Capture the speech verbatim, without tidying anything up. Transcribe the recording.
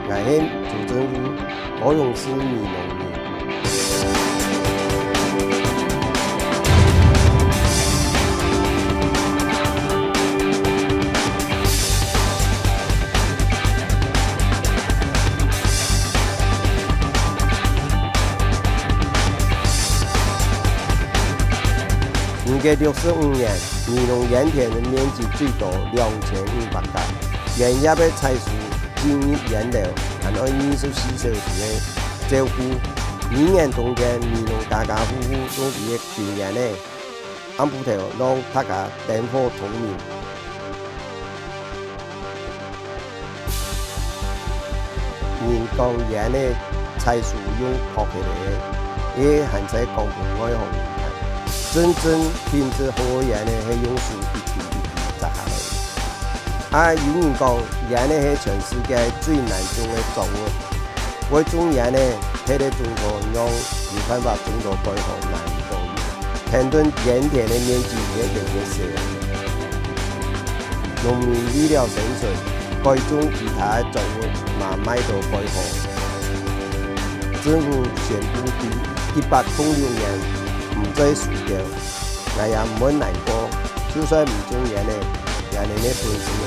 𠊎係朱振武，高雄市美濃人。二零六十五年，美濃菸田个面積最多兩千五百甲，菸葉个採收 進入菸樓，還愛二十四小時个照顧。每年冬天，美濃家家戶戶總係群菸仔，暗晡頭讓大家燈火通明。人講菸仔採收用撲起來个，這還在講分外行人聽。真正品質好个菸仔係用手一支一支摘下來个。 啊，有人講，菸仔係全世界最難種个作物。會種菸仔，係咧種到讓有辦法種到蓋好，難度有。田坵菸田个面積越來越細，農民為了生存，改種其他个作物，嘛賣到蓋好。政府宣布，對一八空六年毋再收繳。 𠊎也毋會難過，就算毋種菸仔，菸仔个本事還